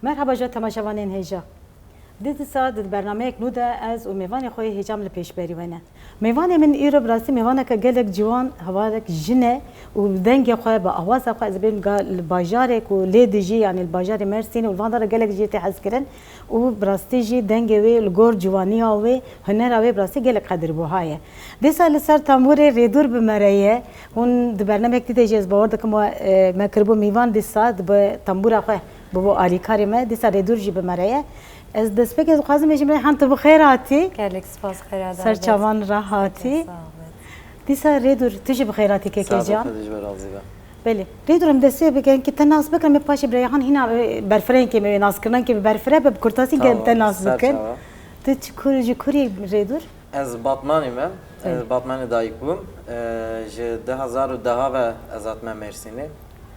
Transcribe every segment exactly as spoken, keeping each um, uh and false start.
Merhaba ji temaşevanên hêja. Di dîsa di bernameyek nû de ez û mêvanê xwe yê hêja min li pêşberî we ne. Mêvanê min îro bi rastî mêvaneke gelek ciwan, hevalek jin e û bi dengê xwe, bi awaza xwe ez ê bêm ga li bajarê ku lê dijî, yanî li bajarê Mersînê û li van dara gelek jê tê hezkirin û bi rastî jî dengê wê li gor ciwaniya wê, hunera wê bi rastî gelek qedirbuha ye. Dîsa li ser tembûrê Rêdûr bi me re ye. Hûn di bernameyek dî de jî ez bawer dikim we, e, me kiribû mîvan dîsa di bi tembûra xwe bûbû alîkarê me, dîsa Rêdûr jî bi me re ye. Ez destpêkê dixwazim bêjim, Reyhan, tu bi xêr hatî. Gelek spas, xêra Ser çavan re hatî. Sağ ol. Dîsa Rêdûr, tu jî bi xêr hatî, kekê can. Sağ ol, Xwedê ji we razî be. Belê. Rêdûr, em destê bikin ki te nas bikin, em ê paşê bi Reyhan hîna, e, berfireyên kêm, e, naskirina kêm berfire be, bi kurtasî gel te nas bikin. Tamam, ser çava. Tu çi kur, ji kurî Rêdûr? Ez Batmanî me. Belê. Ez Batmanê dayik bûm. E, ji du hezar û deh ve ez hatime Mêrsînê.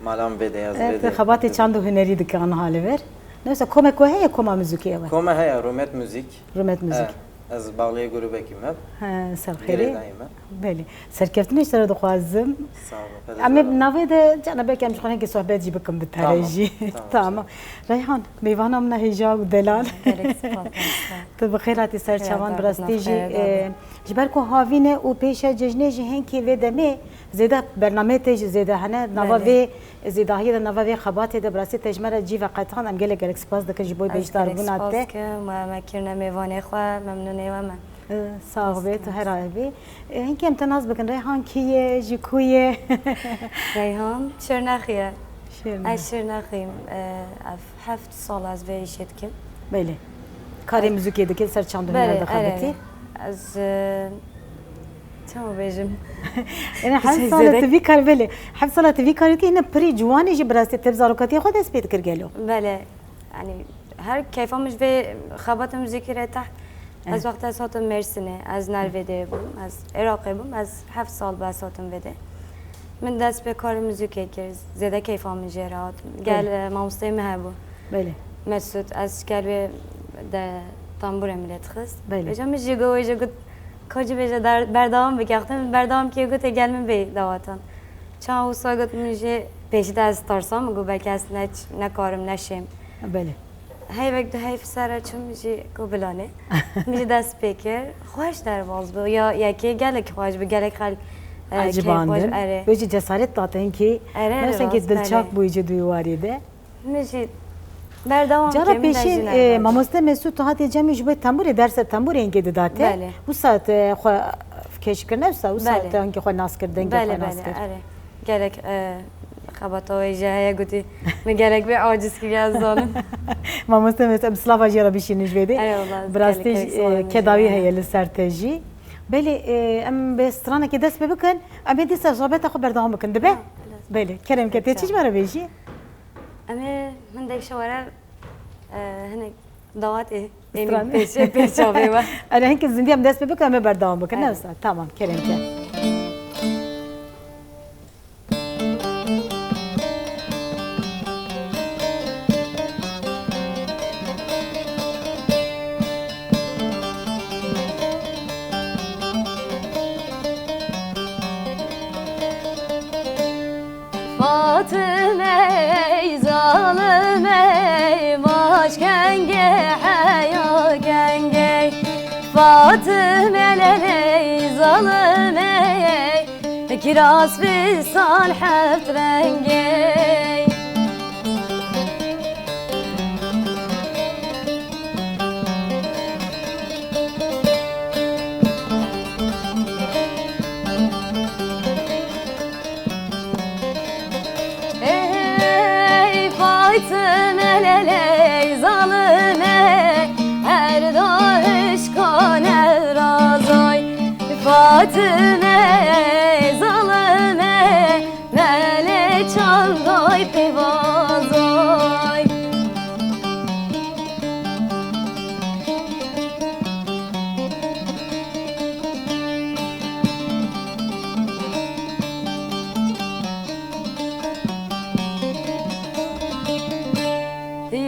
Mala min vê de ye, ez vê de. Xebatê çand û hunerî dike aniha li vir. Ne wisa komek we heye, koma muzîkê we? Koma heye, Rûmet Muzîk. Rûmet Muzîk. E, ez bağliyê grûbekî me. He, ser xêrê. Girêdayî me. Belê. Serkeftinê ji te re dixwazim. Sağ ol, Xwedê razî be. Em ê navê de cana belkî em ji xwe hingê sohbet jî bikin bi te re jî. Tamam, tamam. Tamam. Reyhan, mêvana min a hêja û delal. Gelek spas, spas. Tu bi xêr hatî ser çavan, bi rastî jî, e, ji ber ku havîn e û pêşe cejnê jî hênkî vê demê zêde bernameyê te jî zêde hene. Nava vê zêdahiyê de, nava vê xebatê de bi rastî te ji me re cî veqetand, em gelek gelek spas dikin ji bo beşdarbûna te. Ez gelek spas dikim, me, me kirine mêvanê xwe, memnûnê we me. E, sax be, tu her a bî. E, hinkî em te nas bikin, Reyhan kî ye, ji ku ye? Reyhan Şirnexî ye. Şirnex. Ez Şirnexîm. E, ev heft sal ez vê îşê dikim. Belê. Karê muzîkê dikî, li ser çand û huner dixebitî? Belê, erê. Ez, e, çawa bêjim? Yanî heft sala tu vî kar, belê. Heft sala tu vî karê dikî, hine pirî ciwanê jî bi rastî te bi zarokatiya xwe dest pê dikir gelo? Belê. Yanî her keyfa min ji vê xebata muzîkî re teht. Ez wexta ez hatim Mêrsînê, ez nervê dê bûm, ez Iraqê bûm, ez heft sal bû ez hatim vê dê. Min dest pê karê muzîkê kir, zêde keyfa min jê re hat. Gel, belê, e, mamosteyê min hebû. Belê. Mesûd, ez gel wê de tembûrê min lê dixist. Belê. Vêca min jî got, wê jî got, ka jî bêje der-, berdewam bike. Wextê min berdewam kir, gotê gel min bê dawatan. Ça wisa got, min jî pêşî de ez tarsa, min got belkî ez ne, nekarim, neşêm. Belê. Heyvek du heyv ser e çûm jî ku bilanê. Min jî dest pê kir. Xweş derbas bû. Ya yekê gelek xweş bû. Gelek xelk, e, keyf xweş, erê. Wê jî cesaret da te hinkî. Erê, erê, rast, erê. Dilçak bûyî jî di wî warî de. Min jî berdewam kir, min jî pêşî, e, nehewand. Mamoste Mesûd tu hatî cemî ji bo tembûrê derse tembûrê hinkê dida te. Belê. Wisa te xwe keşkirine wisa, wisa te hinkî xwe nas kir, dengê xwe nas kir. Belê, belê, erê. Gelek, e, xebata wê jî heye gotî, min gelek bê aciz kiriye, ez zanim. Mamoste Mesûd, em silava jê re bişînin ji vê dê. Eyvallah, gelek, gelek silava jê re. Bi rastî, e, kedawî heye li ser te jî. Belê, e, em bi stranekê dest pê bikin, em ê dîsa sohbeta xwe berdewam bikin, dibe? Ha, belê. Belê, kerem ke, tê çi ji me re bêjî? Em ê hindek şewere, e, hinek dawatê, êmî pêşê pêşavê we. Erê, hinkî zindî em dest pê bikin, em ê berdewam bikin, ne wisa? Tamam, kerem ke. Fatime ey zalim ey, maç kengê heya kengê. Fatime leley zalim ey, kiraz vîsal heft rengê. Ey Fatime leley zalime, her dahiş kane razay. Fatime zalime, mele çandayî pêvazay.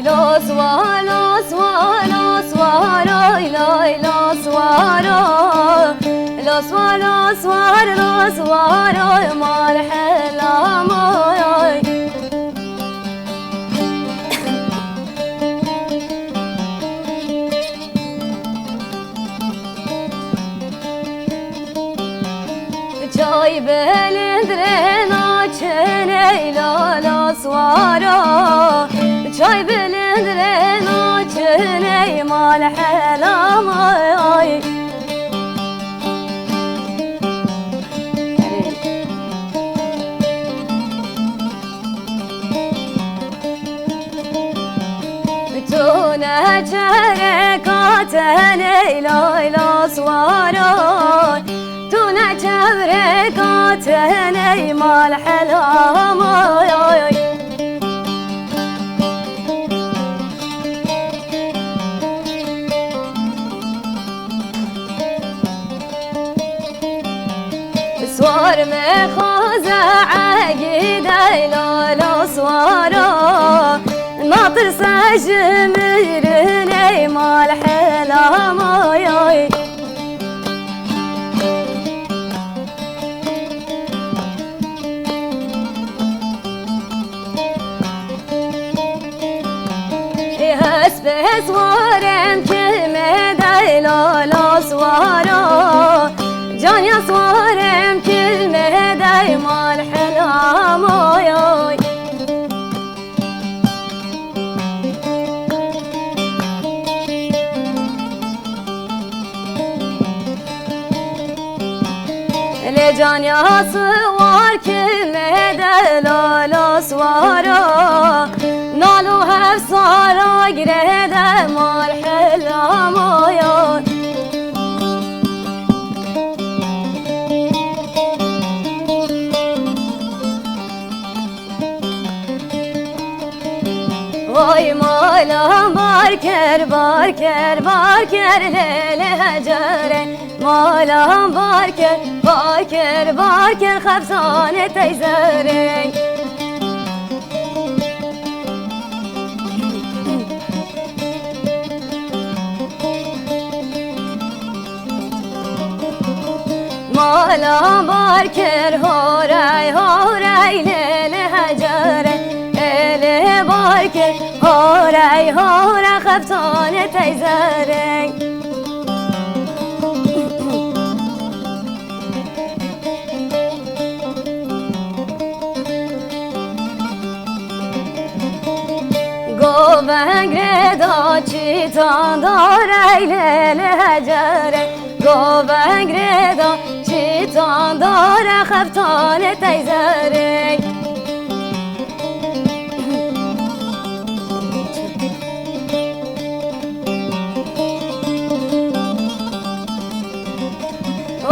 Los wa, los wa, los wa, roy, loy, los wa, ro. Los wa, los wa, los wa, roy, mal hela moy. Bilind rê naçin ey lala swara, çay bilind rê naçin ey mal helamay. Tu ne çereka tenê lay la swara, tu ne çereka tenê mal helamay. Swar me xwaze egîdey lala swara, natirse ji mirinê mal helamayay. Hespê swarem kilme dey lala swara, canya swarem kilme dey mal helamayay. Lê canya swar kilme de lala swara, nal û hevsara girê de mal helamayay. Vay malam barker, barker, barker, lê lê hecere. Malam barker, barker, barker, xeftanê teyzerê. Mala barker horey horey lê lê hecere, ê lê barker horey horey xeftanê teyzerê. Goveng rê da çîtan dar ey lê lê hecere. Goveng rê da çîtan dar e xeftanê teyzerê.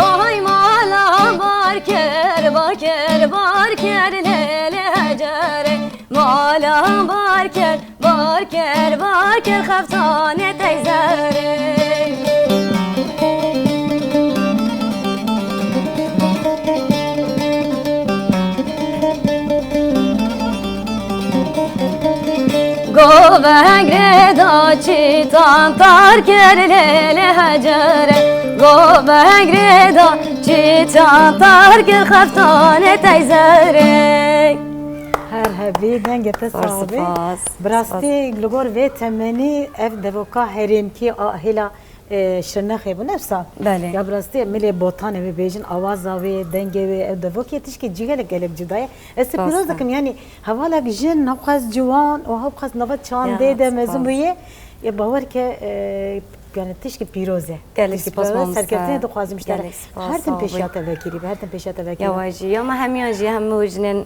Oy mala barker, barker, barker, lê lê hecere. Mala barker, barker, barker, xeftanê teyzerê. Goveng rê da çîtan tar kir lê lê hecere. Goveng rê da çîtan tar kir xeftanê teyzerê. Her hebî dengê te sax bî. Spas. Bi rastî li gor vê temenî ev devoka herêmkî a hêla e, Şirnexê bû, ne wisa? Belê. Ya bi rastî milê Botanê wê bêjin, awaza wê, dengê wê, ew devokê tişkî cî gelek gelek cuda ye. Ez te pîroz dikim, yanî hevalek jin, hewqas ciwan û hewqas nava çandê de mezin bûye. Ya bawer ke, e, yanî tişkî pîroz e. Gelek spas mamoste. Serkeftinê dixwazim ji te re. Her tim pêşiya te vekirî be, her tim pêşiya te vekirî be. Ya wajî, ya me hemiyan jî hemû jinên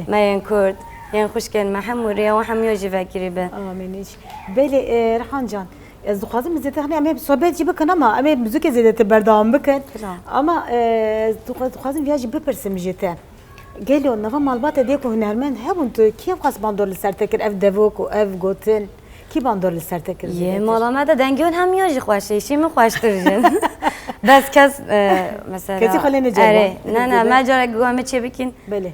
me yên Kurd, yên xwişkên me hemû rêya wan hemiya jî vekirî be. Amîn. Belê, e, Rihan can, ez dixwazim zêde, hani, em ê sohbet jî bikin ama em ê muzikê zêdetir berdewam bikin. Ama, e, ez dixwa-, dixwazim viya jî bipirsim ji te. Gelo nava malbata dê ku hunermend hebûn, tu kî xwest bandor li ser te kir, ev devok û ev gotin? Kî bandor li ser te kir zêdetir? Yê mala me de dengê hûn hemiya jî xweş e, îşî min xweştir jin. Bes kes, e, mesela, kesî xwe lê neceriba. Erê, ne, ne, me carek got em ê çê bikîn. Belê.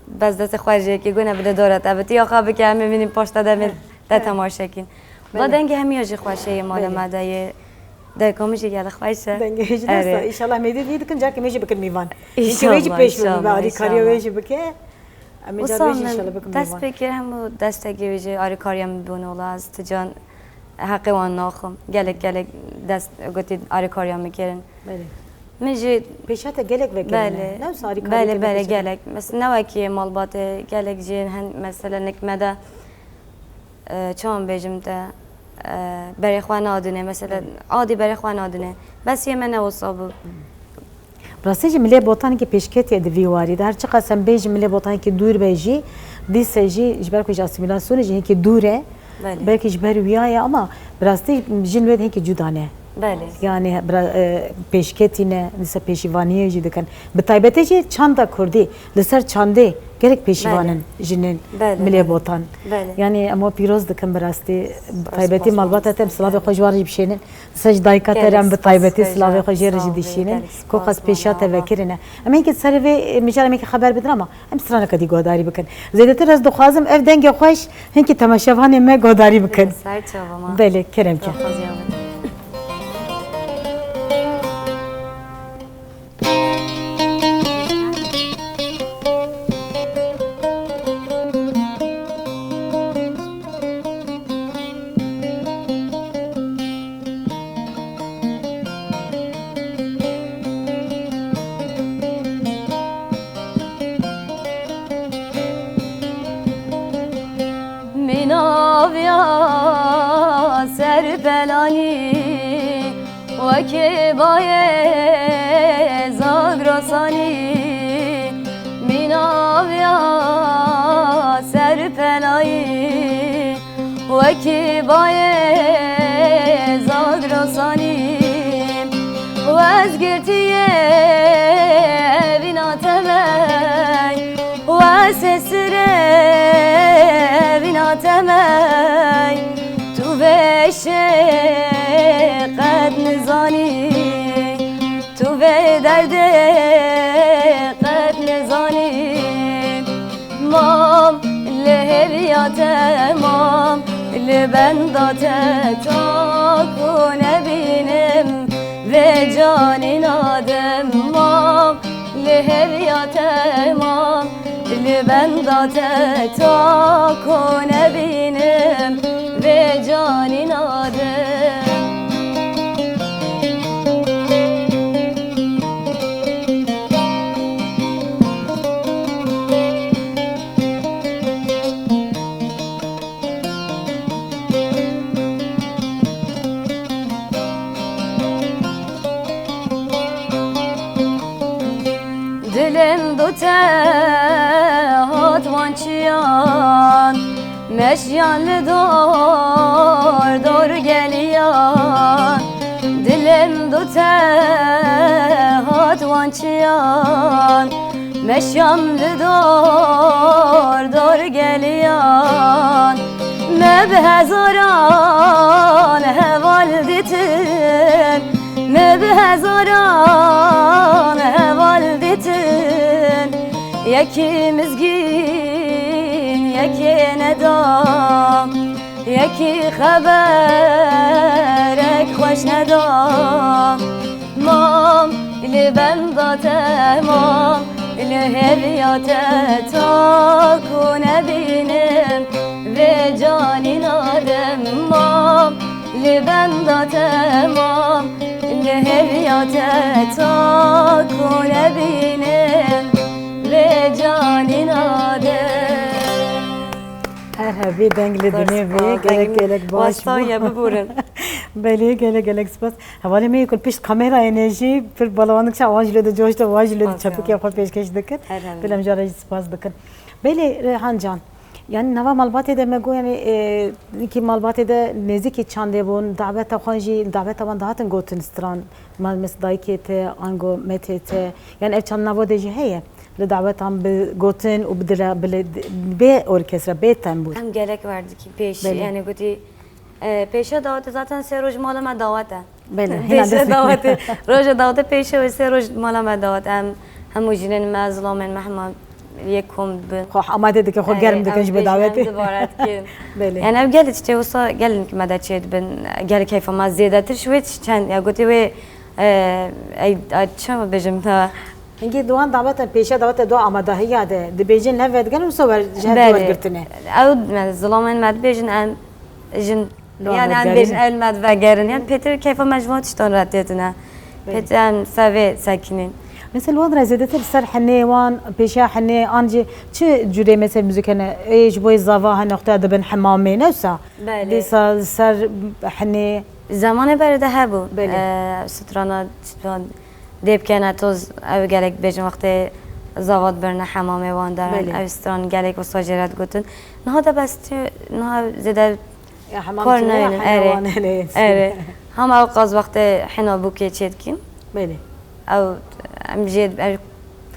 Bes destê xwe jê kê gune bide dora te. Bi tu ya xwe bike, em ê bînîn paşta demê te temaşe kîn. Va dengê hemiya jî xweş e, yê malê me de yê. Dayika min jî gelek xweş e. Dengê wê jî nas e. Înşallah mêdê vî dikin, carkê me jî bikin mîvan. Înşallah, înşallah. Wê jî pêş bibin, alîkariya wê jî bike. Em ê car wê jî înşallah bikin mîvan. Wisa min dest pê kir, hemû destekê wê jî alîkariya min bûn, wela ez ti can heqê wan naxim. Gelek, gelek dest gotî alîkariya min kirin. Belê. Min jî Pêşa te gelek vekirine. Belê. Ne wisa alîkariyê Belê, te me belê, pêşa te. Gelek. Mes ne wekî malbatê, gelek jî hin, mesela nik me de, e, çawan bêjim te, e, berê xwe nadine, mesela adî berê xwe nadine. Bes yê me ne wisa bû. Bi rastî jî milê botanekî pêşketiye di vî warî de. Her çiqas em bêjin milê botanekî dûr be jî, dîse jî ji ber ku ji asîmîlasyonê jî hinkî dûr e. Belê. Belkî ji ber wiya ye ama bi rastî jin wê de hinkî cuda ne. Belê. Yani bira, e, pêşketî ne, dîsa pêşîvaniyê jî dikin. Bi taybetî jî çanda kurdî, li ser çandê gelek pêşîvan Belê. in jinên Belê, milê belê. botan. Belê. Yani em we pîroz dikin bi rastî, bi taybetî Spas, malbata te em spas. silavê xwe ji wan re jî bişênin. Dîsa ji dayika te re Gelek em bi spas, taybetî Hocam. silavê xwe jê re Sağ jî olun, dişînin. gelek Ku xas spas, pêşa te mala. vekirine. Em ê hinkî serê vê, e, mijarê me hinkî xeber bidin ama em straneke dî guhdarî bikin. Zêdetir ez dixwazim ev dengê xweş hinkî temaşevanê me guhdarî bikin. Ser çava ma. Belê, kerem ke. Daxwaziya min. Mînaviya ser pelanî, wekî bayê zagrosanî. Mînaviya ser pelayî, wekî bayê zagrosanî. Wezgirtiyê evîna temey, wesê sirê evîna temey. Tu vê şê qet nizanî, tu vê derdê qet nizanî. Mam li hêviya te, mam li benda te, ta ku nebînim vê canîna de. Mam li hêviya te, mam li benda te, ta ku nebînim vê canîna de. Dilim du te hat van çiyan, meşiyan li dor dor geliyan. Dilim du te hat van çiyan, meşam li dor dor geliyan. Me bi hezaran heval ditin, me bi hezaran heval ditin. Yekî mizgîn, yekê neda, yekî xeberek xweş neda. Mam li benda te, mam li hêviya te, ta ku nebînim vê canîna de. Mam li benda te, mam li hêviya te, ta ku nebînim vê canîna de. Her hebî deng li dinê vê, gelek gelek baş bû. Westanya biborin. Belê, gelek gelek spas. Hevalê me yê ku li pişt kamerayê ne jî pir balawan dikin, wan jî lê de coş de, wan jî lê de çepikê xwe pêşkêş dikin. Belê, em jara jî spas dikin. Belê, Reyhan can, yani nava malbatê de me got, yani, e, ki malbatê de nêzîkî çandê bûn, daweta xwe jî, daweta wan dihatin gotin stran, mal mes dayikê te, ango metê te, yani ev çand nava de jî heye. Li dawetan bi gotin û bi dira, bi lê, bê orkestra, bê tembûr. Em gelek werdikî pêşî, Belê. Yani gotî, e, pêşe dawetê zaten sê roj mala me dawet e. Belê, hîna Pêşe dest- dawetê, roja dawetê pêşe wê sê roj mala me dawet. Em hemû jinên me, zilamên me hema yek kom dibin. Xwe amade dikin, xwe Erê, germ dikin em ji bo pêşe em dawetê. Dibare dikin. Belê. Yani ev gelê tiştê wisa gelin ki me de çê dibin. Gelê keyfa me zêdetir ji wê çend, ya gotî wê, e, ey, ay, çima bêjim te? Hingî di wan dawetan pêşiya daweta dua amadahiya de dibêjin ne vedigerin wisa wer, ji hev Belê. Wergirtine. Ew me zilamên me dibêjin em jin, Dua yani em vegerin. Bêjin ew me divegerin. Yani pêtir keyfa me ji van tiştan re têtine. Pêtî em ser vê sekînin. Mesela wan re zêdetir ser henê wan, pêşiya henê, an jî çi cûrê mesela muzîk hene? Ê ji bo yê zava hene, wexta dibin hemamê, ne wisa? Belê. Dîsa ser henê. Zamanê berê de hebû. Belê. Eee, strana, strana dê bikene toz, ew gelek bêjin wextê zava dibirine hemamê wan derin. Belê. Ew stran gelek wisa jê re digotin. Niha de bes tu, niha zêde Ya, hemam kar çi ne, neyne, hene erê. Wan hene. Erê. Hema ew qaz wextê hena bûkê çê dikin. Belê. Ew, em jê, ew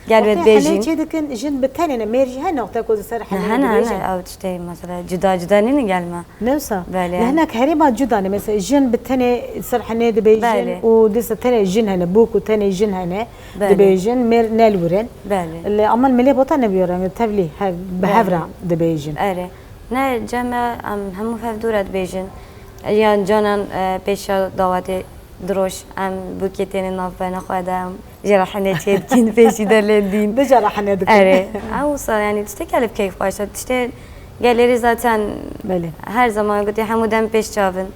gel wê Wextê henê dibêjin. Çê dikin, jin bi tenê ne, mêr jî hene, wexta ku li ser Ne, henê hene, dibêjin. Hene, ew tiştê mesela cuda cuda nîne gel me. Ne wisa? Belê. Li hinek herêma cuda ne, mesela jin bi tenê ser henê dibêjin Belê. Û dîsa tenê jin hene, bûk û tenê jin hene, Belê. Dibêjin, mêr ne li wir in. Belê. Li Aman Milê Bota ne biyo reng, tevlî, hev-, bi hev Belê. Re dibêjin. Erê. Ne, cem me, em hemû hev dû re dibêjin. Yan canan, e, pêşa dawetê di roj, em bûkê têne navbeyna xwe de, em jê re henê çê dikin, pêşî de lê dîn. Di jê re henê dikin. Erê. Ew wisa, yanî, tiştê gelek keyf xweş e. Tiştê gelêrî zaten Belê. Her zaman gotî hemû dem pêş çav in.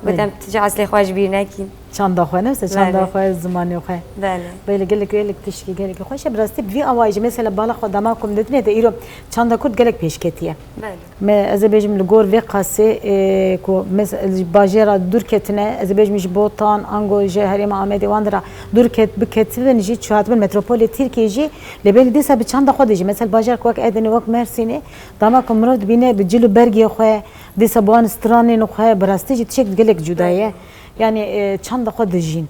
Gotem Belê. Tu ji eslê xwe ji bîr nekîn. Çanda xwe, ne wisa çanda Belê. Xwe, zimanê xwe. Belê. Belê, gelek, gelek tişkî, gelek xweş e. Bi rastî bi vî awayî jî, mesela bala xwe dema ku min didinê de îro çanda kurd gelek pêş ketiye. Belê. Me, ez ê bêjim li gor vê qasê, e, ku mes-, ji bajêra dûr ketine, ez ê bêjim ji Botan, ango ji herêma Amedê wan ra dûr ket, biketin jî, çû hatibin metropolê Tirkiyê jî, lê belê dîsa bi çanda xwe de jî, mesela bajar ku wek Edirne, wek Mersînê, dema ku mirov dibîne bi cil û bergê xwe, dîsa bi wan stranên xwe, bi rastî jî tişek gelek cuda ye. Belê. Yanî, e, çanda xwe dijîn.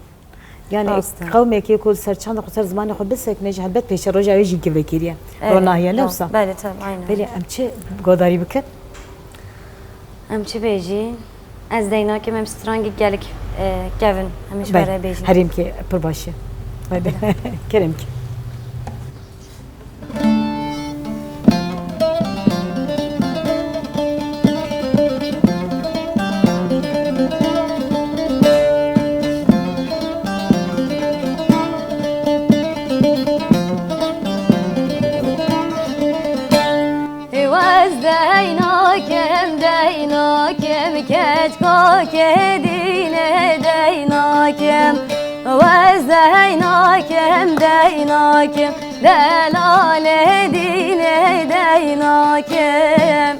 Yanî, Rast e. Qewmekê ku li ser çanda xwe, ser zimanê xwe bisekine jî, helbet pêşeroja wê jî girvekirî ye. Evet, Ronahî ye, ne rast. Wisa? Belê, tabii, aynen. Belê, em çi godarî bikin? Em çi bêjîn? Ez dey nakim, em strangê gelek, e, kevin, em ji Belê, xwe re bêjîn. Herêmkê pir baş e. Belê. Kerem ki. Wez dey nakim, dey nakim, keçka kedîne dey nakim. Wez dey nakim, dey nakim, delalê dînê dey nakim.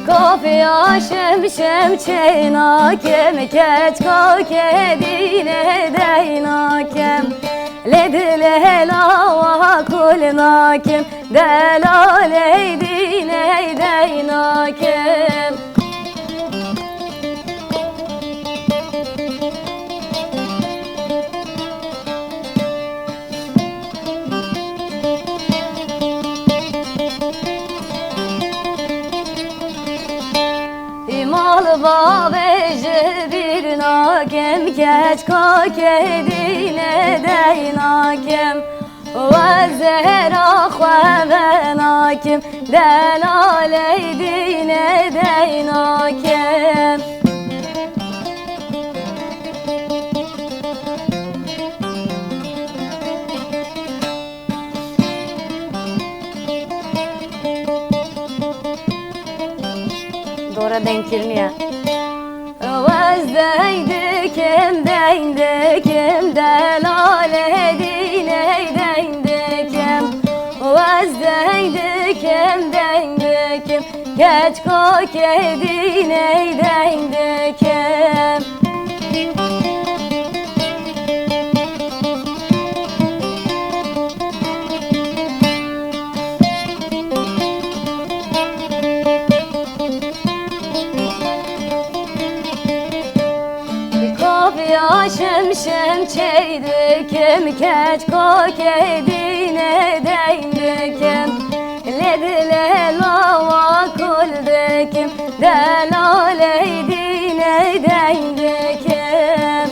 Kafya şem şem çênakim, keçka kedîne deynakim. Lê dilê lawa kul nakim, delalê dînê deynakim. Mal bavê ji bîr nakim, keçka kedîne dey nakim. Wezêra xwe venakim, delalê dînê dey nakim. Dora denkirniye. Wez deyn dikim, deyn dikim, delalê dînê deyn dikim. Wez deyn dikim, deyn dikim, keçka kedînê deyn dikim. Kafya şem şem çey dikim, keçka kedîne deyn dikim. Lê dilê lawa kul dikim, delalê dînê deyn dikim.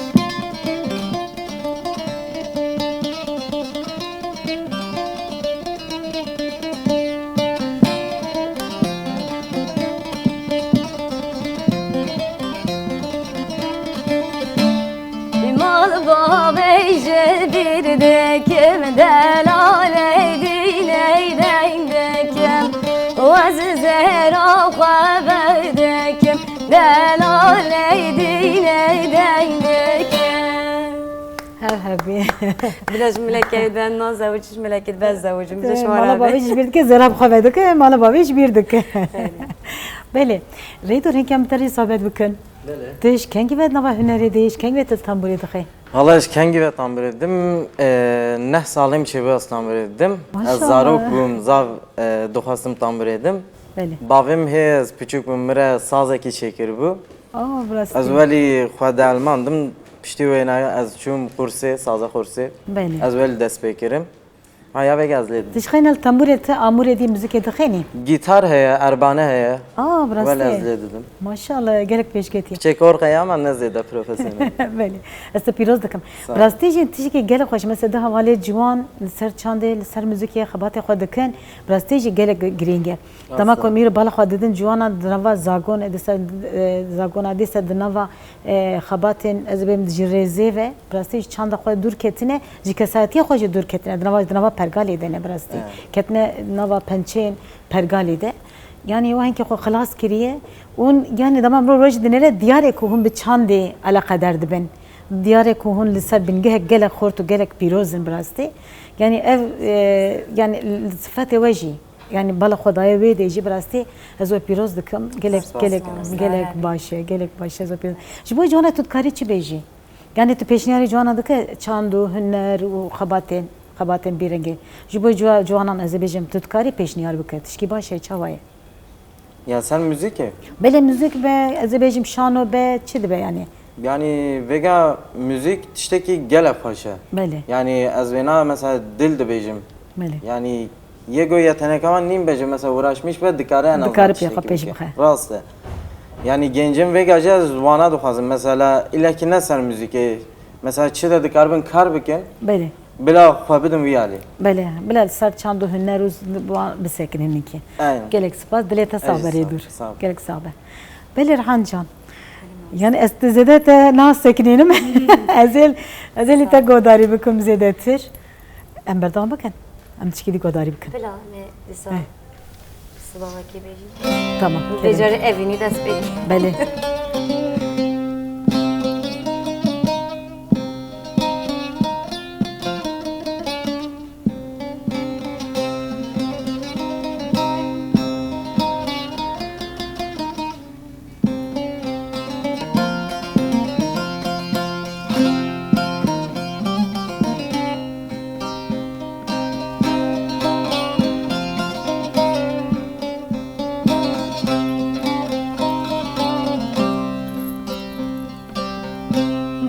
Ma Bavê ji bîr dikim, delalê dînê deng dikim. Ez zêra xwe ber dikim, delalê dînê deng dikim. Hev hebî. Bila ji milekê de nazewicî, ji milekê de bezewicî. Min ji Mala bavê ji bîr dike, zêra bi xwe vedike, mala bavê ji bîr dike. Belê. Rêdor, hinkem bi te rê sabet bikin. Belê. Tu ji kengî ve nava hunerê de yî, ji kengî ve tu tembûrê dixî? Valla ji kengî ve tembûrê didim, e, neh salê min çêbû ez tembûrê didim. Maşallah. Ez zarok bûm, zav, e, dixwestim tembûrê dim. Belê. Bavê min hê, ez piçûk bûm, min re sazekî çêkiribû. Oh, bi rastî. Ez welî xwe dielmandim, piştî wêna ez çûm qursê, saza qursê. Belê. Ez welî dest pê kirim. Ha, ya vêga ez lê didim. Tu ji xeyna li tembûrê, tu amûrê dî muzikê dixênî? Gîtar heye, erbane heye. Aa, bi rastî. Wele ez lê didim. Maşallah, gelek pêşketî. Çêkor heye ama ne zêde profesyonel. Belê. Ez te pîroz dikim. Sağ ol. Bi rastî jî tiştekî gelek xweş. Mesela du hevalê ciwan li ser çandê, li ser muzikê xebatê xwe dikin. Bi rastî jî gelek girîng e. Dema ku em îro bala xwe didin ciwanan di nava zagon, e, di ser, e, zagona dîse di nava, e, xebatên, ez ê bêm ji rêzê ve, bi rastî ji çanda xwe dûr ketine, ji kesayetiya xwe jî dûr ketine, di nava, di nava pergalê de ne bi rastî. Evet. Ketine nava pençeyên pergalê de. Yanî wan hinkê xwe xilas kiriye. Hûn, yanî dema mirov roj dinêre diyar e ku hûn bi çandê eleqedar dibin. Diyar e ku hûn li ser bingehek gelek xurt û gelek pîroz in bi rastî. Yanî ev, e, yanî li sifetê we jî. Yanî bala xwe daye wê de jî bi rastî ez we pîroz dikim. Gelek, spas, gelek, spas, gelek baş e, gelek baş e, ez we pîroz. Ji bo ciwana tu dikarî çi bêjî? Yanî tu pêşniyarî ciwana dike çand û huner û xebatên, xebatên bîringê. Ji bo ciwa-, ciwanan ez ê bêjim tu dikarî pêşniyar bike. Tişkî baş e, çawa ye? Ya ser muzîkê? Belê muzîk be, ez ê bêjim şano be, çi dibe yanî? Yanî vêga muzîk tiştekî gelek xweş e. Belê. Yanî ez wêna mesela dil dibêjim. Belê. Yanî yê go yeteneka wan nîn be jî mesela uğraşmış be dikare en azından tiştekî bike. Dikare pê xwe pêş bixe. Rast e. Yanî gencên vêga jî ez wana dixwazim. Mesela îlekî ne ser muzîkê. Mesela çi de dikaribin kar bikin. Belê. Bila xwe bidin vî alî. Belê, bila li ser çand û huner û z-, wan bisekinin hinkî. Aynen. Gelek spas, dilê te sax be Rêdûr. Sağ ol. Gelek sax be. Belê Rihan can. Yanî ez tu zêde te nasekinînim. Ez ê, ez ê li te godarî bikim zêdetir. Em berdewam bikin. Em tişkî dî godarî bikin. Bila me dîsa. Hey. Silavekê bêjî. Tamam. Vê carê evînî dest pê. Belê.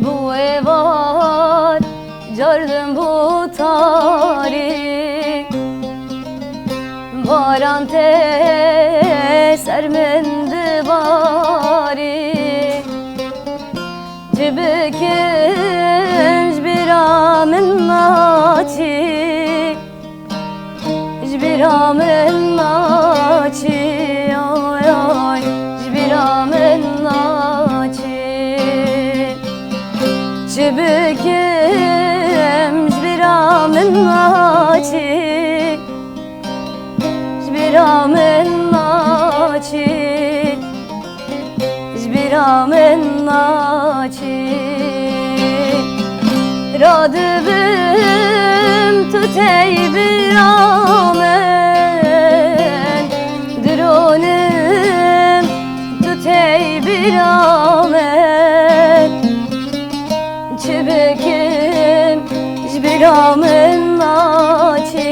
Bû êvar, cardin bû tarî. Baran tê ser min dibarî. Çi bikim ji bîra min naçî. Ji bîra min naçî, oy, oy, ji bîra min naçî. Çi bikim ji bîra min naçî. Ji bîra min naçî. Ji bîra min naçî. Radibim tu tey bîra min. Dironim tu tey bîra min. Çi bikim ji bîra min naçî,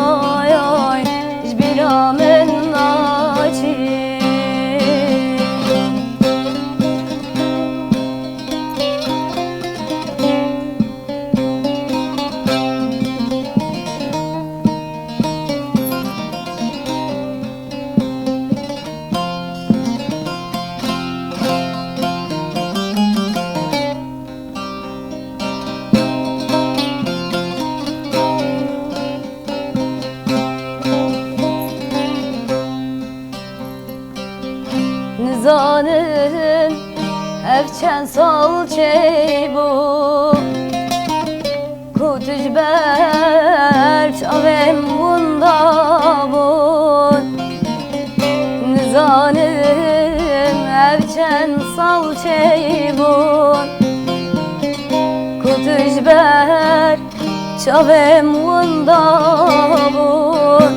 oy, oy, ji bîra min naçî. Ev çend sal çêbû ku tu ji ber çavên winda bûn. Nizanim ev çend sal çêbûn ku tu ji ber çavên winda bûn.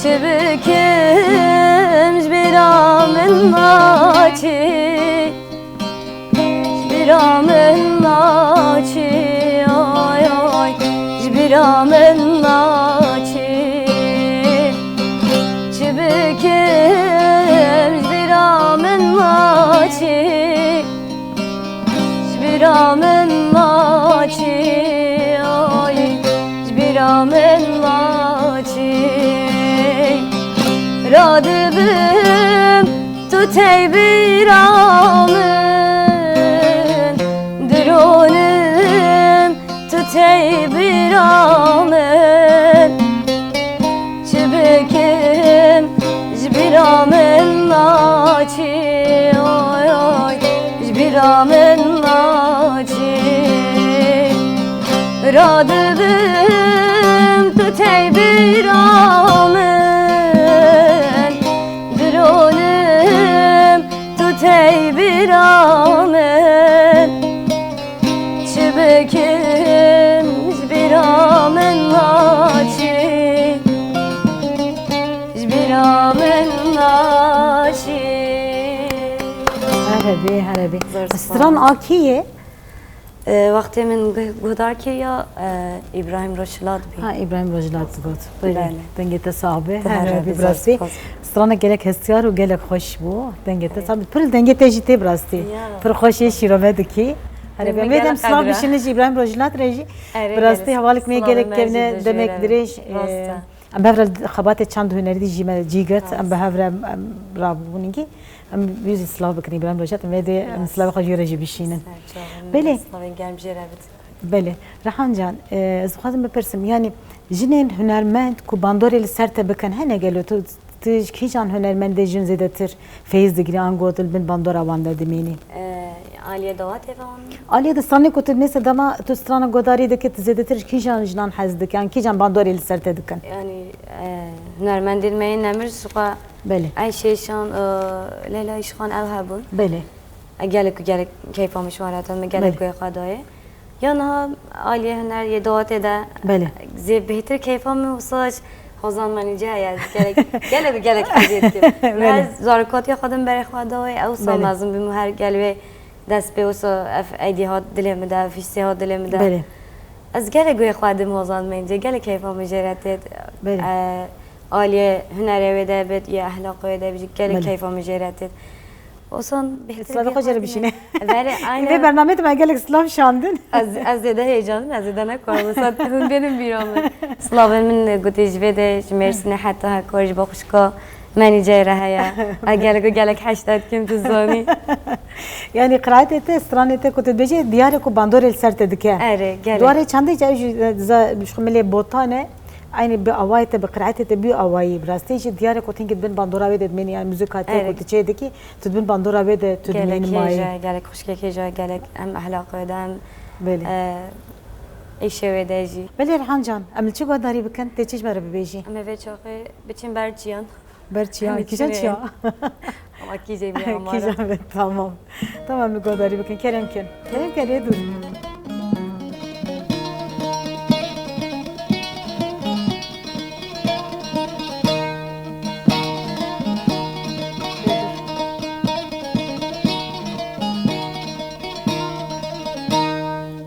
Çi bikim ji bîra min naçî. Ji bîra min naçî, ay, ay, ji bîra min naçî. Çi bikim, ji bîra min naçî. Ji bîra min naçî, ay, ji bîra min naçî. Radibim, tu tey bîra min, dironim, tu tey bîra min. Çi bikim, ji bîra min naçî, oy, oy, ji bîra min naçî. Radibim, tu tey bîra min, dironim, tu tey bîra min. Çi bikim, ji bîra min naçî. Ji bîra min naçî. Herebê, herebê. Zor Stran spas. A kî ye? E, wextê min gu-, guhdar kiriya, e, Îbrahîm Rojhilat bî. Ha, Îbrahîm Rojhilat digot. Belê. Belê. Dengê te sax be. Te Herebê, herhalde bi rastî. Zor spas. Stranek gelek hestiyar û gelek xweş bû. Dengê te sax be. Pir dengê te jî tê bi rastî. Ya. Pir xweş ê şîrove dikî. Herebê. Em ê dem silav bişîne ji Îbrahîm Rojhilat re jî. Erê, bi rastî hevalek me gelek kevne demek dirêj, e, Em bi hev re xebatê çand hunerî dî jî me cî girt. Em bi hev re, em, em rabûn îngî. Em wî jî silav bikin, Îbrahîm Rojhilat, em vê dê, em silavê xwe jê re jî bişînin. Belê. Slavên germ jê re bit. Belê. Rehan can, e, ez dixwazim bipirsim, yanî jinên hunermend ku bandorê li ser te bikin, hene gelo tu, tu ji kîjan hunermendê jin zêdetir feyz digirî, ango tu li bin bandora wan de dimînî? E, Aliye dawa tê ve wan? Aliye di stranê ku tu mesela dema tu strana godarî dikî, tu zêdetir ji kîjan jinan hez dike, yan kîjan bandorê li ser te dikin? Yanî, e, hunermendên me yên nemir ji xwe Belê. Eyşê Şan, e, Leyla Îşxan ew hebûn. Belê. E, gelek û gelek keyfa min ji wan re hatin, min gelek Belê. guhê xwe dayê. Ya niha aliyê huner yê dawetê de Belê. zê bêhtir keyfa min wisa ji Hozan Menîce heye. Ez gelek, gelek û gelek hezê dikim. Belê. Ez zarokatiya xwe din berê xwe dawê, ew wisa Belê. mezin bim û her gel wê dest pê wisa ev eydî hat dilê min de, ev hîsê hat dilê min de. Belê. Ez gelek guhê xwe dim Hozan Menîce, gelek keyfa min jê re têt. Belê. E, aliyê hunerê wê de bit, ya ehlaqê wê de bit, gelek Belê. keyfa min jê re têt. Osan bêhtir Silavê xwe jê re bişîne. Verê, aynen. Vê bernameyê de me gelek silav şandin. Ez, ez zêde heyecanlî me, ez zêde nekarim. Mesela hûn bênin bîra min. Silavên min gotê ji vê de, ji Mêrsînê heta Heko, ji bo xwişka Menîceyê re heye. Ez gelek û gelek heşta dikim, tu zanî. Yanî qiraetê te, stranê te ku tu dibêjî, diyar e ku bandorê li ser te dike. Erê, gelek. Dwarê çandê, ew jî, e, za-, ji xwe milê botan e. Eynî bi awayê te, bi qiraetê te bî awayî, bi rastî jî diyar e ku tu hinkî di bin bandora wê de dimînî, yanî muzîka te Erê. ku tu çê dikî, tu di bin bandora wê de tu Gelek dimînî mayî. hêja, gelek xwişkek hêja, gelek em ehlaqê de em, Belê. e, îşê wê de jî. Belê Rehan can, em li çi guhdarî bikin? Tê çi ji me re bibêjî? Em ê vê çaxê biçin ber çiyan. Ber çiyan, Em ê kîjan çiyan? çiyan? Ama kîjê bî amara. Kîjan be, tamam. Tamam, em li guhdarî bikin. Kerem kin. Kerem kin, lê dur.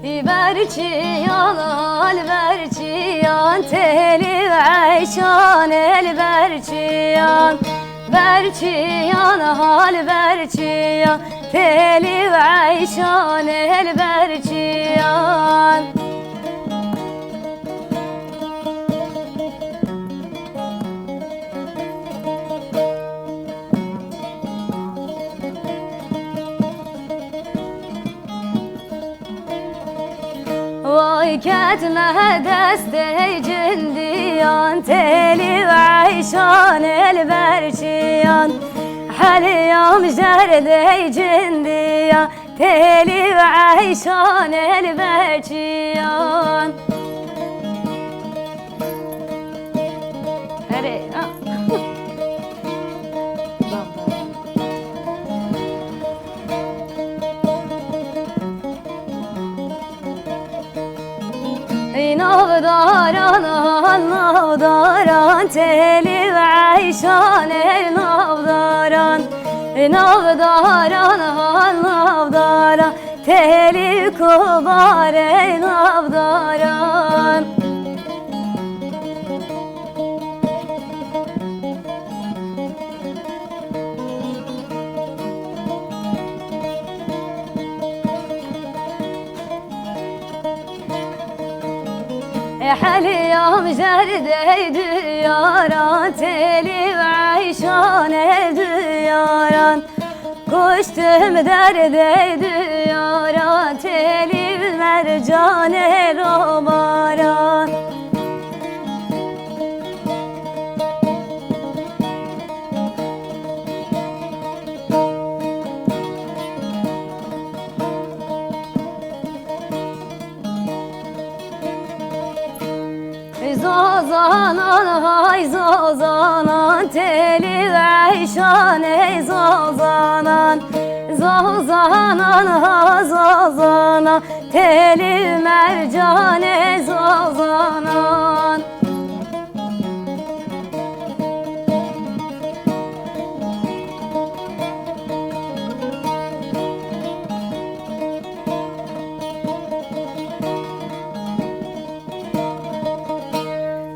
Li ber çiyan, li ber çiyan, têlî û eyşan, li ber çiyan, ber çiyan, ha li ber çiyan, têlî û eyşan, li ber çiyan. Vay ketme destê cindiyan, têlî û eyşan li ber çiyan. Heliyam jerdê cindiyan. Telî ve eyşan el veçiyan. Erê, a. Ey navdaran, han navdaran, telî ve eyşan ey navdaran. Ey navdaran, han navdaran, telî kobar ey navdaran. Heliyam jerdey diyaran, telî ve eyşan ey diyaran. Koştum derdey diyaran, telî mercan ey robaran. Zozanan, hay zozanan, telî ve eyşan ey zozanan. Zozanan, ha zozanan, telî mercan ey zozanan.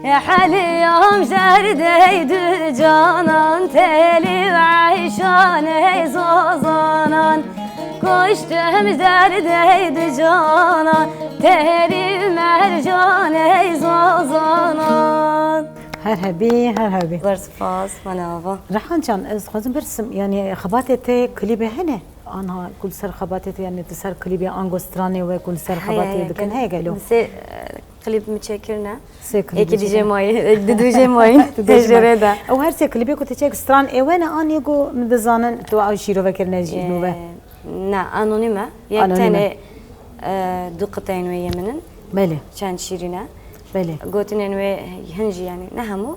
Heliyam jerdey du canan, telî ve eyşan ey zozanan. Koştum jerdey du canan, telî mercan ey zozanan. Her hebî, her hebî. Zor spas, mala ava. Rehan can, ez dixwazim birsim, yani xebatê te klîbê hene? Anha ku li ser xebatê te, yani li ser klîbê ango stranê we ku li ser Heye, xebatê heye, dikin, gel-, heye gelo? Sê, e, klîb min çêkirine. Sê klîbê Êkî dijê çêkirine. mayî, êk di dijê mayî. Dijê mayî. Hejrê de. Ew her sê klîbê ku te çêk stran ê we ne an yê ku min dizanin tu ew şîrove kirine jî nû ve? Ee, ne, anonîm e. Yek Anonîm e. tenê, e, du qiteyên wê yê min in. Belê. Çend şîrîn e. Belê. Gotinên wê hin jî, yani ne hemû.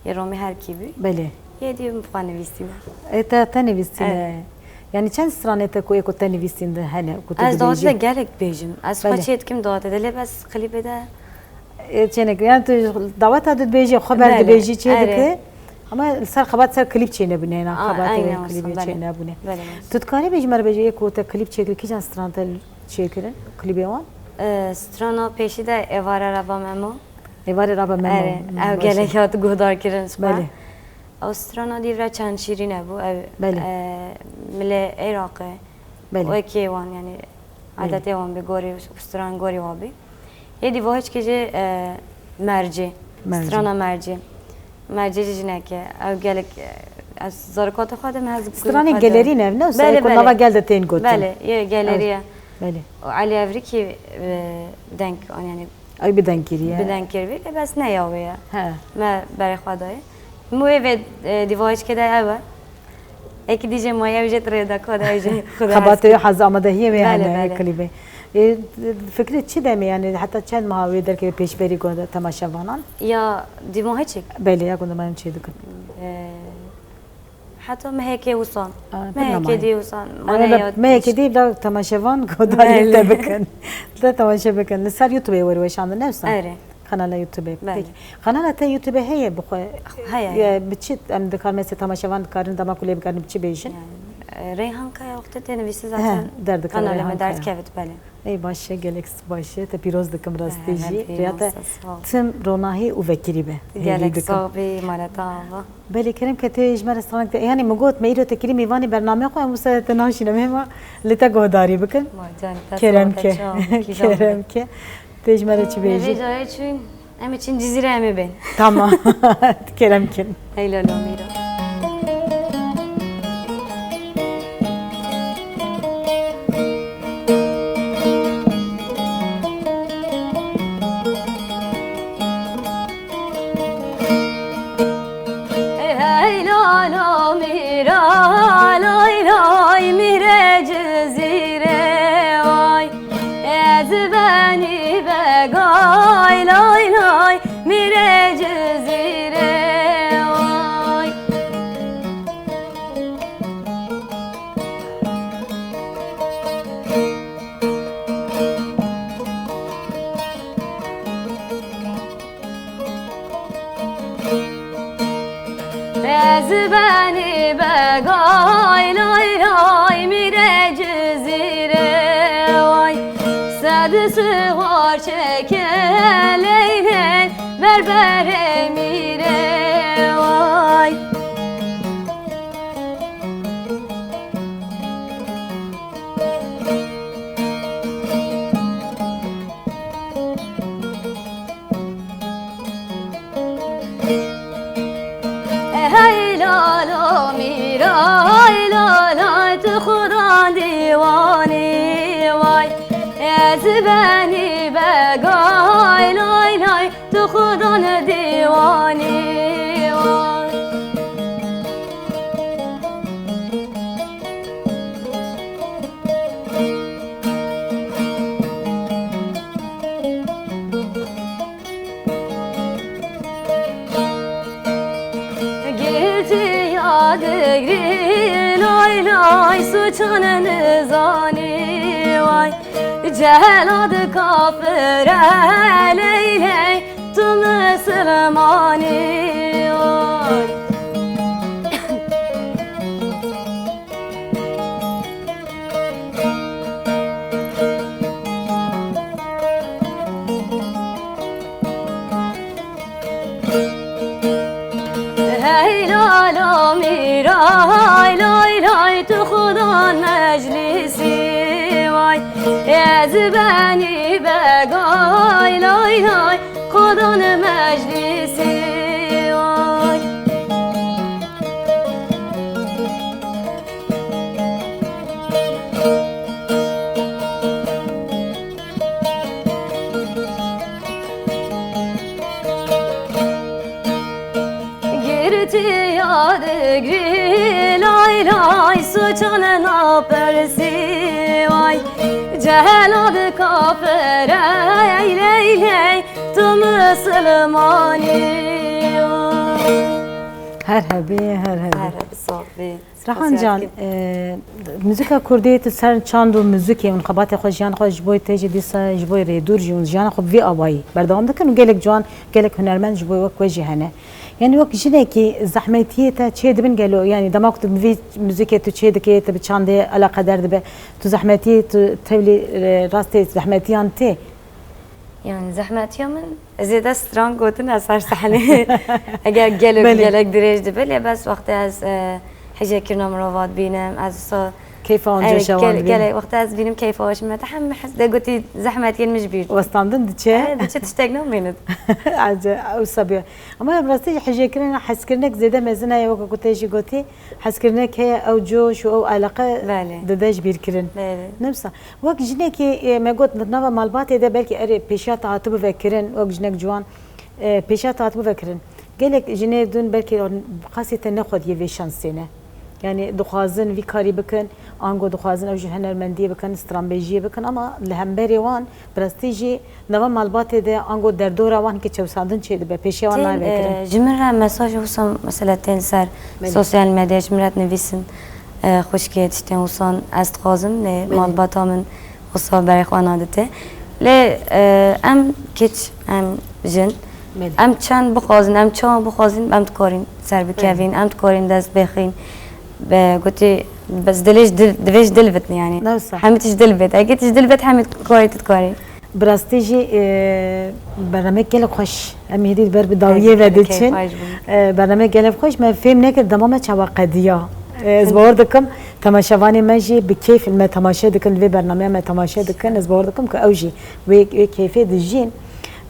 Yê Romî her kî bî. Belê. Yê dî min xwe nivîsîne. Ê te, te nivîsîne. Evet. Yani çend stranê te ku ê ku te nivîsîn de hene, ku tu Ez dawetê de dibêjî? gelek dibêjim. Ez xwe Belê. çê dikim dawetê de, lê bes klîbê de Ê çênek, yani tu daweta de dibêjî, xwe ber Belê, dibêjî çê erê. dike. Ama li ser xebat ser klîb çênebûne, hêna A, xebatê aynen wê olsun, klîbê belê. çênebûne. Belê, belê. Tu dikarî bêjî me re bêjî, ê ku te klîb çêkir, kîjan stran te çêkirin, klîbê wan? Ee, strana pêşî de Êvara Raba Memo. Êvarê Raba Memo. Erê, Hmm, ew baş e. gelek hat guhdar kirin ji xwe. Belê. Ew strana dîv re çend şîrîn hebû. Ew, Belê. e, milê Iraqê. Belê. Wekî wan, yani, Belê. adetê wan bi gorî, stran gorî wa bî. Yê dî vohiçkî jî, e, Mercê. Mercê. Strana Mercê. Mercê jî jineke. Ew gelek, e, ez zarokatê xwe de me hez Stranê xwe de gelerî ne, ne? Belê, Ku belê. nava gel de tên gotin. Belê, yê geleriye. Belê. Û Elî Evrikî, e, deng, yani, Ew bi deng kiriye. Bi deng kirî, lê bes ne ya wê ye. He. Me berê xwe dayê. Min wê vê, e, dîvahiçkê de ew e. Êkî dî jê maye ew jê rê de ka de ew jê xwe de Xebatê hez wê haz amadehiyê wê Belê, hene belê. klîbê. E, fikrê çi demê, yani heta çend meha wê derkeve pêşberî ku temaşevanan? Ya dîvahiçik? Belê, ya ku demayên çê dikin. E, Heta mehekê wisa. Aa, Mehekê tamam. dî wisa. Ama Mane da ya mehekê dî da temaşevan godarî Belê. te bikin. Da temaşe bikin. Li ser YouTube were weşandin, ne wisa? Erê. Kanala YouTube. Belê. Peki. Kanala te YouTube heye bi xwe? Heye, Ye, heye. Bi çi em dikar, mesela temaşevan dikarin dema ku lê bikarin bi çi bêjin? Yani, e, Reyhan Kaya wextê tênivîsî He, zaten derdikeve kanalê Reyhan me Kaya. derdikevit, belê. Ey baş e, gelek baş e. Te pîroz dikim rastî He, jî. me pîroz Riyate sağ ol. tim ronahî û vekirî be. Hêvî Gelek dikim. sağ bî, maleta ava. Belê kerem ke tê ji me restoranek te. Yani min got me îro te kirî mêvanê bernamê xwe, em wisa te naşîne me hema li te guhdarî bikin. Ma can, te Kerem sağ ol, ke. te çav, kîjan Kerem be. ke. Tê ji me re çi Me bêjî? vê cayê çûn, em ê çin Cizîre em ê bên. Tamam. Kerem kin. Heyla lo mîro. Hey, hey, lo, lo, mîra, lay, lay, mîre Cizîre. Gay lay lay mîre cizîre way. Sed siwar çeke leyley berberê mîre way. Hey lalo mîray lalo, tu xudan dîwanî way. Ez benî begay lay lay, tu xudan dîwanî way. Girtiya digrî lay lay, suçan nizanî way. Celad kafir e leyley, tu misilmanî way. Hey lalo mîra, hay lay lay, tu xudan meclîsî way. Ez benî begay lay lay, xudan meclîsî way. Girtiya digrî lay lay, suçan napersî way. Celad kafir ey ley ley, tu misilmanî way. Her hebî, her hebî. Her hebî, sağ bî. Rehan can, e, muzika kurdî tu ser çand û muzikê û xebatê xwe, jiyan xwe ji bo te jî dîsa ji bo rêdûr jî û jiyana xwe bi vî awayî berdewam dikin û gelek ciwan, gelek hunermend ji bo wek we jî hene. Yanî wek jinekî zehmetiyê te çê dibin gelo, yanî dema ku tu bi vî muzikê tu çê dikê, te bi çandê eleqeder dibe, tu zehmetiyê tu tevlî, e, rastê zehmetiyan tê? Yani zehmetiya min, ez ê dest stran gotin ez her sahnê. Eger gelek, Belê. gelek dirêj dibe, lê bes wextê ez, e, hijêkirina mirova dibînim, ez wisa Keyfa wan Evet, coşa wan gel-, dibînim. gelek wextê ez dibînim keyfa wan ji min te hemî hez de gotî zehmetiyên min ji bîr. Westandin diçe. Evet, diçe tiştek namînit. Ece, ew sabiya. Ama ya bi rastî jî hijêkirina hezkirinek zêde mezin e, weke ku te jî gotî, hezkirinek heye, ew coş û ew eleqe Belê. dide ji bîr kirin. Belê. Ne wisa. Wek jinekê, e, me got, di nava malbatê de belkî erê pêşiya te hatibû vekirin, wek jinek ciwan, e, pêşiya te hatibû vekirin. Gelek jinê din belkî qasê te nexwediye vê şansê ne. Yani dixwazin vî karî bikin, ango dixwazin ew jî hunermendiyê bikin, stranbêjiyê bikin, ama li hemberê wan bi rastî jî nava malbatê de ango derdora wan hinkî çewsandin çêdibe, pêşiya wan Tên, nayê vekirin. e, ji min re mesaj wisa mesela tên ser Belê. sosyal medya ji min re dinivîsin. E, xwişkê tiştên wisan ez dixwazim, lê Belê. malbata min wisa berê xwe nadite. Lê, e, em keç, em jin, Belê. em çend bixwazin, em çawa bixwazin, em dikarin ser bikevin, Belê. em dikarin dest bêxin. Be, gotî, bes dilê ji dil, divê ji dil bitin yani. Ne wisa. Hemî tişt dil bit. Eke tişt dil bit, hemî karî tu dikarî. Bi rastî jî, e, bernamek gelek xweş. Em êdî ber bi dawiyê ve diçin. E, bernamek gelek xweş. Me fêm nekir dema me çawa qediya. E, ez bawer dikim, temaşevanê me jî bi keyf me temaşe dikin, li vê bernameya me temaşe dikin. Ez bawer dikim ku ew jî wê, wê keyfê dijîn.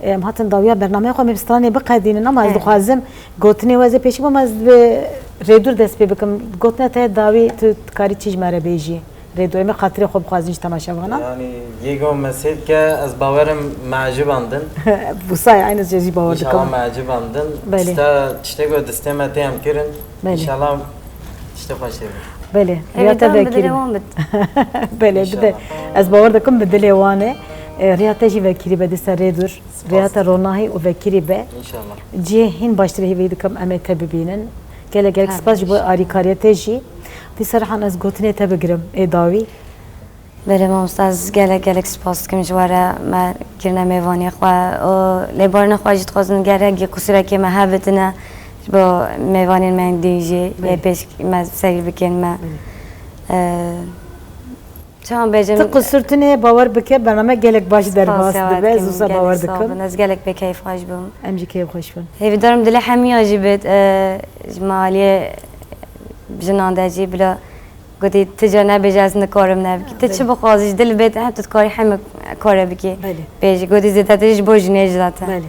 E, em hatin dawiya bernameya xwe, me bi stranê biqedînin, ama ez dixwazim gotinê we ez ê pêşî bim, ez bi rêdûr dest pê bikim. Gotina te dawî, tu dikarî çi ji me re bêjî? Rêdûrê me xatirê xwe bixwazin ji temaşevanan. Yani yê go me sêr ke ez bawerim me ecibandin. Wisa ye, eynî ez jî bawer dikim. İnşallah me ecibandin. Belê. Tişta, tiştê go distê me tê em kirin. Belê. İnşallah tiştê xweş ê. Belê. Riya te vekirî. Belê, bide. İnşallah. Ez bawer dikim bi dilê wan e. E, riya te jî vekirî be dîsa rêdûr. Riya te ronahî û vekirî be. İnşallah. Cihê hîn baştir hêvî dikim em ê te bibînin. Gelek gelek spas ji bo alîkariya te jî. Dîsa Rehan ez gotinê te bigirim ê dawî. Belê mamoste, ez gelek gelek spas dikim ji we re me kirine mêvanê xwe û lêbarina xwe jî dixwazin ger hegî qusûrekê me hebitine Ji bo mêvanên me hindî jî Belê. Lê pêş me seyr bikin me. Belê. Ee, çawan bêjim? Ti qisûr tune, bawer bike, bername gelek baş derbas dibe, ez wisa bawer dikim. Ez gelek pê keyfxweş bûm. Em jî keyfxweş bûn. Hêvîdarim dilê hemiya jî bit, e, ji me aliyê jinan de jî bila gotî, ti ca nebêje ez nikarim nebikî. Ti çi bixwazî ji dil bê te, tu dikarî hemî kare bikî. Belê. Bêjî, gotî zêdetirî ji bo jinê jî zaten. Belê.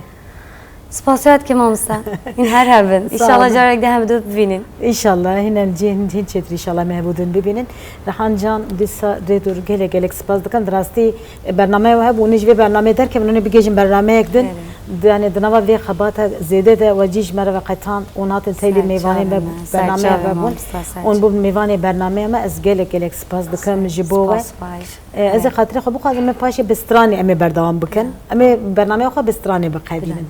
Spasiya dikim mamoste. Hîn her hebin. Sağ olun. Înşallah carek de hemdu bibînin. Înşallah, hîn em cî hîn, hîn çêtir înşallah me hevûdin bibînin. Rehan Can, dîsa rê dûr gelek gelek spas dikim. Di rastî, e, bernameya we hebû, hûn ê ji vê bernameyê derkevin, hûn ê bigihîjin bernameyek din. Belê. Di, yanî di nava vê xebata zêde de we cî ji me re veqetan, hûn hatin tevlî mêvanê me, bernameya me bûn. Hûn bûn mêvanê bernameya me, ez gelek gelek spas dikim ji bo we. Spas, spas. E, ez ê xatirê xwe bixwazim, me paşê bi stranê em ê berdewam bikin. Em ê bernameya xwe bi stranê biqedînin.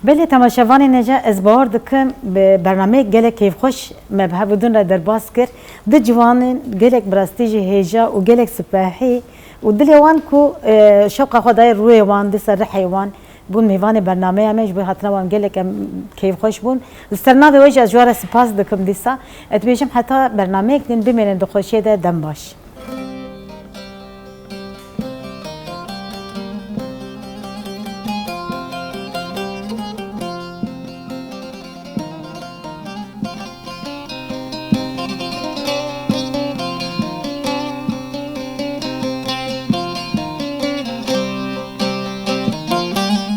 Belê, temaşevanên hêja, ez bawer dikim bi bernameyek gelek keyfxweş me bi hevdûn re derbas kir. Du ciwanên gelek bi rastî jî hêja û gelek sipehî û dilê wan ku, e, şewqa xwe dayê rûyê wan, dîsa rihê wan bûn mêvanê bernameya me, ji bo hatina wan gelek em keyfxweş bûn. Li ser navê we jî ez ji we re spas dikim dîsa. Ez dibêjim heta bernameyek din bimênin di xweşiyê de, dem baş.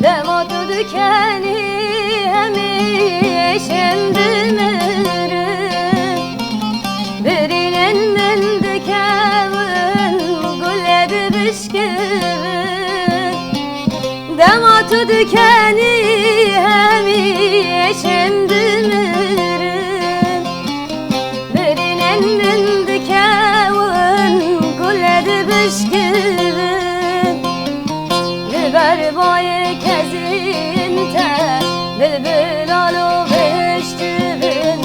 Dema tu dikenî hemî êşên dimirin. Birînên min dikevin, gulê dibişkivin. Dema tu dikenî hemî êşên dimirin. Birînên min dikewin, gulê dibişkivin. Li ber bayê kezîn te bilbil alo bihişt dibin.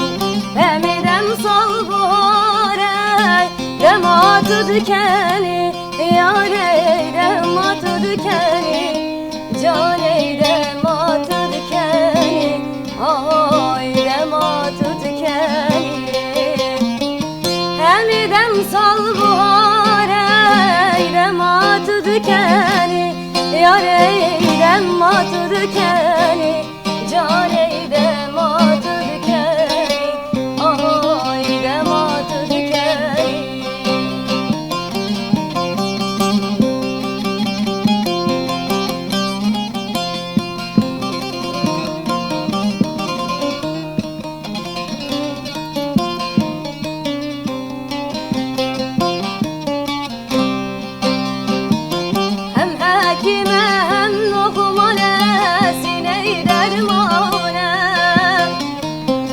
Hemî dem sal buhar e, dema tu dikenî, yarê dema tu dikenî, canê dema tu dikenî, ay dema tu dikenî. Hemî dem sal buhar e, dema tu dikenî, yarê dema tu dikenî, canê dema tu dikenî, ay dema tu dikenî. Hem hekîm e, hem Luqman e, sîney derman e.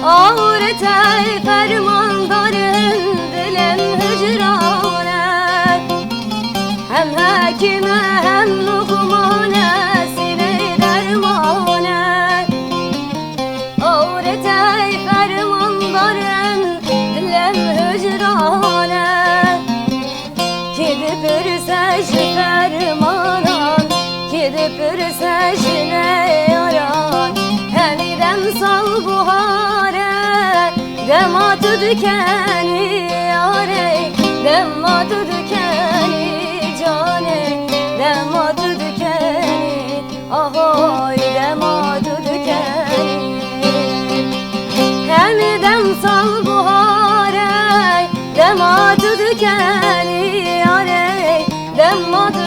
Awretey fermandarin, dilem hicran e. Hem hekîm e, hem Luqman e, sîney derman e. Awretey fermandarin, dilem hicran e. Kî dipirse ji fermanan, kî dipirse ji neyaran, hemî dem sal buhar e, dema tu dikenî, yarê dema tu dikenî, canê dema tu dikenî. Ahoy dema tu dikenî. Hemî dem sal buhar e, dema tu dikenî, yarê dema tu